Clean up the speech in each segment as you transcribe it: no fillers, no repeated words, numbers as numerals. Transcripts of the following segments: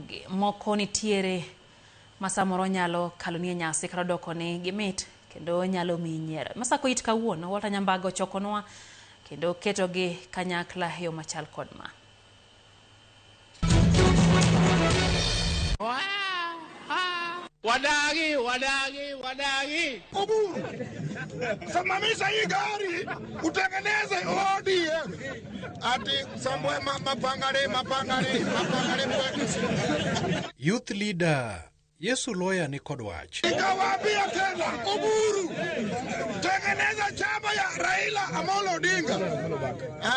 Ramogi. Moko nitiere ma samoro nyalo kaloni e nyasi kata doko ni gimit kendo nyalo miyi nyiero. Masako it kawuono, Walter Nyambaga ochokonwa kendo ketogi kanyakla e yo machal kod ma. Wadagi, wadagi, wadagi. Oburu, simamisha hii gari utengeneze ODM. Ati Sambwe mapangare mapangare mapangare mwe. Youth leader Yesu Loya ni kod wach. Nikawaambia tena Oburu, tengeneza chama ya Raila Amolo Odinga.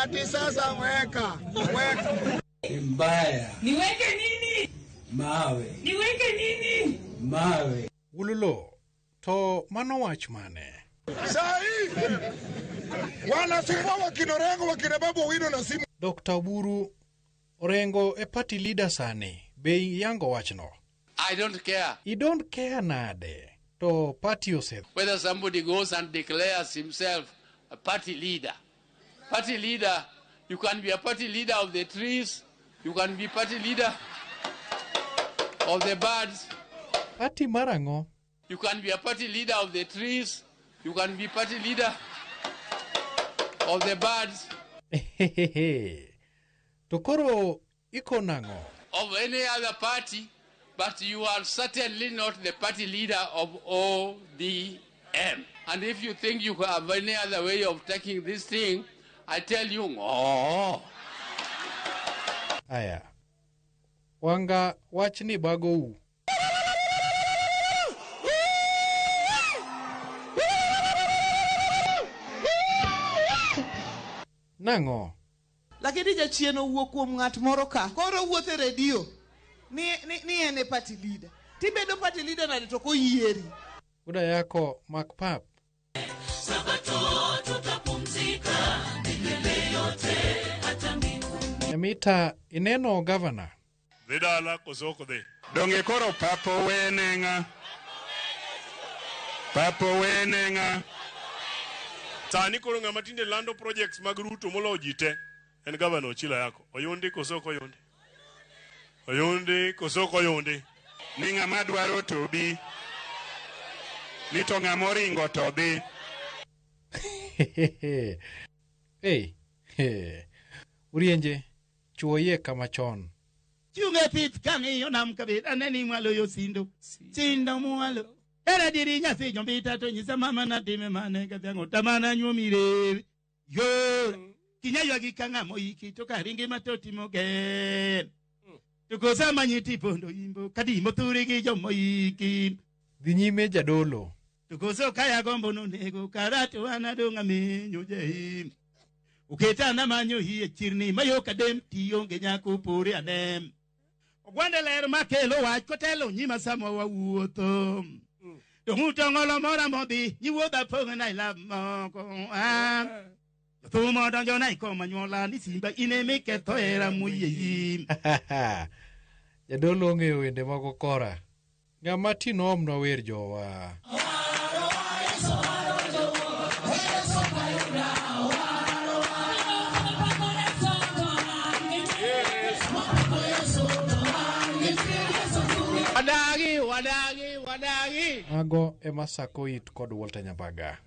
Ati sasa weka weka. Mbaya. Niweke nini? Mawe. Niweke nini? Mawe. Wululo, to mano wach mane? Saa hii wanasumbua wakina Orengo, wakina Babu Owino na simu. Dr. Oburu, Orengo e party leader sani, be iyango wachno? I don't care. I don't care nade, to party ose whether somebody goes and declares himself a party leader. Party leader, you can be a party leader of the trees, you can be party leader of the birds, Party mar ang'o? you can be a party leader of the trees, you can be party leader of the birds, To koro iko nang'o? of any other party, but you are certainly not the party leader of ODM. And if you think you have any other way of taking this thing, I tell you, oh. Aya. Wanga wachni bagou. Nang'o? Lakini jachien owuok kuom ng'at moro ka. Koro owuotho e redio ni, ni, ni en e party leader. Tibedo party leader nade to koyieri? Uda yako mak pap. Nyamita ineno gavana? Dhi dala koso ok dhi? Donge koro pap owene ng'a? Pap owene ng'a? Sani koro ng'ama tinde lando projects mag Ruto moloyo ji te en gavana Ochilo Ayako. Oyundi koso ok oyundi? Oyundi koso ok oyundi? Ni ng'ama dwaro to bi. Ni to ng'ama oringo to dhi. Hey, hey. Urienje, chuo iye kama chon. Chunge pith kang'iyo nam kabet aneni mwalo yo sindo. Sindo mwalo. Era diri nyathi nyombita to nyisa mama natime mane kadhiang'o tamana nyuomire. Yo. Kinya ywagi ka ng'ama oiki to kar ngima to timo gen. To kosa manyi tipo ndo imbo kadimo thuri gi jomoiki. Dhi nyime jadolo. To koso kaya gombo nonego kara to an adong' amenyo jaim. Uketa namanyo hie chirni mayo kadem tionge nyako pore anem. Ogwande ler makelo wach kotelo nyima sama wawuotho. To ng'uto ng'olo mora modhi nyiwuodha pong' na ilab moko. Ah. Thum odonjo na ikoma nyuola ni simba in emiketho hera moyie. Jadolo ong'eyo wende moko kora. Ng'ama ti noomnwa wer jowa. Wadagi, wadagi, wadagi. Mago ema sako it kod Walter Nyambaga.